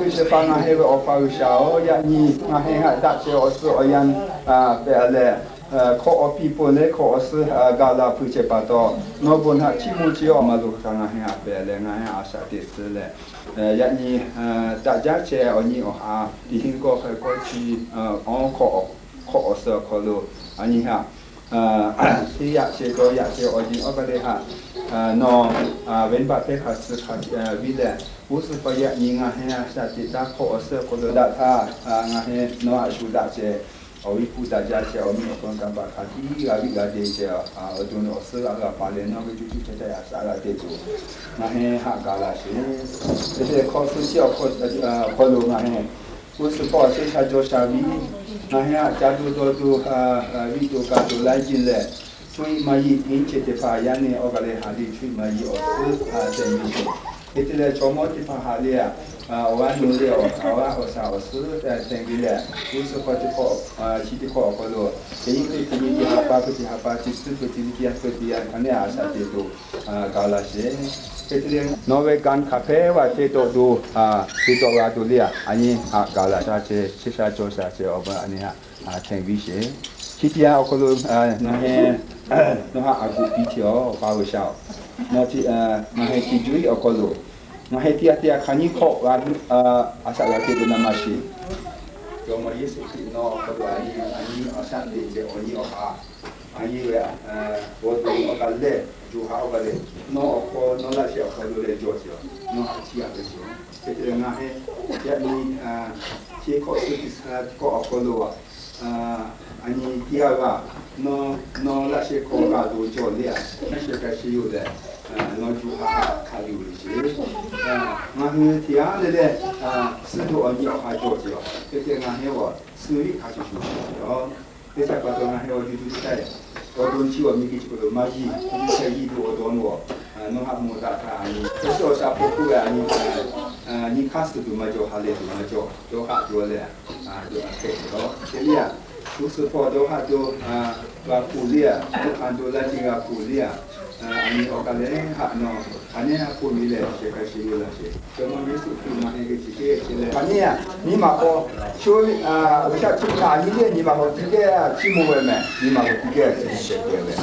Chi pa ngaˬ hui ve Awˬ pa G'uiˬsha-oˬ, yaꞈ nyi ngaˬ hui haꞈ daꞈ chehˇ awˬ suhˉ awˬ yanˇ pehꞈ leh, hkawˇ awˬ piˇ pon leh hkawˇ awˬ suhˉ ga la pui chehˇ pa taw, nawˬ bon htaꞈ chiˇ mvuh chi awˬ ma lo kaꞈ ngaˬ hui haꞈ pehꞈ leh ngaˬ hui a shaꞈ teꞈ tcuh leh, yaꞈ nyi daꞈ jaˇ chehˇ awˬ nyi awˬ ha, teˇ hinˉ kawˇ hk'e kawˇ chi, awˬ hkawˇ awˬ suhˉ awˬ hk'aw lo a nyi haꞈ teˇ yaꞈ chehˇ dawˇ yaꞈ chehˇ awˬ nyi awˬ ka le haꞈ, nawˬ venˇbaˆ teˇ hk'aˬ suh hk'aˬ viˇ leh, g'uˇ suhˍ hpaw yaꞈ nyi ngaˬ hui a shaꞈ teꞈ taˇ hkawˇ awˬ suhˉ awˬ hk'aw lo daꞈ htaˇ, ngaˬ hui nawˬ haꞈ shuˍ daꞈ chehˇ awˬ viˉ hpu daꞈ jaˇ chehˇ awˬ miˇ awˬ hk'aw kanˇ paˆ hk'a tiˉ g'a viˆ g'a deˇ chehˇ, awˬ to awˬ suhˉ a g'a pa leh nawˬ ve cuˇ cuˇ caˇ caˇ a shaꞈ g'a teꞈ tuˬ ngaˬ hui haꞈ ga laˇ sheˍ. Hk'e te leh hkawˇ suhˉ chi awˬ hk'aw lo ngaˬ hui g'uˇ suhˍ hpaw chehˇ sha jaw sha viˉ, ngaˬ hui haꞈ ca do dawˇ do, viˆ to ka to laiˉ jiˇ leh, cuˇ yiˍ maˇ yiˍ nyiˇ ceuˬ teˇ hpaˍ yaˇ neˇ awˬ ka le haꞈ le cuˇ yiˍ maˇ yiˍ awˬ suhˉ tehꞈ ve sheˍ. Hk'e te leh chaw mawˇ teˇ hpaˍ haꞈ le, awˬ g'aˇ nu le awˬ g'aˇ awˬ shaˍ awˬ suhˉ tehꞈ ve leh, g'uˇ suhˍ hpaw teˇ hkawˇ chi teˇ hkawˇ awˬ hk'aw lo, teˇ nyiˇ hkui teˇ nyiˇ teˇ ha pa hkui teˇ ha pa chi tcuhˉ hkui chi teˇ yanˇ hkui teˇ yanˇ hk'a neˇ a shaꞈ teꞈ tuˬ ga laˇ sheˍ. Hk'e te leh nawˬ ve kanˇ hk'aˬ hpehˇ vaꞈ te tawˆ do, te tawˆ g'a tuˬ le a, a nyi haꞈ ga laˇ sha chehˇ, chehˇ sha jaw sha chehˇ awˬ pa a nyi haꞈ hteꞈ viˉ sheˍ. Chi teˇ yanˇ awˬ hk'aw lo ngaˬ hui nawˬ haꞈ a guꞈ piˇ chehˇ awˬ pa G'uiˬsha-oˬ, ngaˬ hui chi juˇ iˉ awˬ hk'aw lo ngaˬ hui teˇ yanˇ teˇ yanˇ hk'a nyiˇ hk'awꞈ g'a a shaꞈ g'a teꞈ ve na maˇ sheˍ. Jawˇmawˇ Yeˍsuˆ Hkriꞈ nawˬ awˬ hk'aw lo a nyi a nyi a shaꞈ teꞈ ve awˬ nyi awˬ ha, a nyi ve awˬ to awˬ ka lehˬ, co ha awˬ ka lehˬ, nawˬ awˬ hk'aw nawˬ laꞈ sheh awˬ hk'aw lo leh jawˇ sheˍ, nawˬ haꞈ chiˇ a ve sheˍ. Hk'e te leh ngaˬ hui yaꞈ nyi chi hkawˇ suhˉ teˇ suhˉ teˇ hkawˇ awˬ hk'aw lo a, a nyi teˇ g'aˇ g'aˇ nawˬ laꞈ sheh hk'aw g'a to cawˬ le a, a sheh ka sheh yoˬ leh, nawˬ co ha hk'aˬ yoˬ le sheˍ. Ngaˬ hui teˇ g'aˇ le leh suhˉ do awˬ nyi awˬ ha cawˬ sheˍ. Hk'e te ngaˬ hui a suhˉ viˆ hk'a shuˍ shuˍ sheˍ. Teˇ htaˇ pa taw ngaˬ hui awˬ co co teˇ taˇ, awˬ to chi awˬ miˬ guiˬ chi hk'aw lo maˇ yiˇ, teˇ htaˇ yiˇ do awˬ dawˇ lo, nawˬ haꞈ mawˬ daꞈ htaˇ a nyi, hk'e te awˬ shaˍ hpaw hkuˇ ve a nyi, nyi hk'aˇ suh tuˬ maˇ cawˬ, ha lehˬ tuˬ maˇ cawˬ, dawˇ haꞈ dawˇ leh, dawˇ haꞈ hpehꞈ ve yoˬ. Hk'e te leh a, g'uˇ suhˍ hpaw dawˇ haꞈ dawˇ g'a hpoꞈ le a, oˇ hk'aˇ dawˇ laiˉ ceuˬ g'a hpoꞈ le a, a nyi awˬ ka lehˬ haꞈ nawˬ a neˉ haꞈ hpoˆ ve leh sheh ka sheh yoˬ laꞈ sheˍ. Jawˇmawˇ Yeˍsuˆ Hkriꞈ ngaˬ hui ve chi teˇ ceuˬ leh a nyi a, nyi ma k'aw, shu G'uiˬsha htaꞈ nyi le nyi ma k'aw teˇ geh chiˇ mvuh ve mehˬ, nyi ma k'aw teˇ geh chi sheh k'ai ve.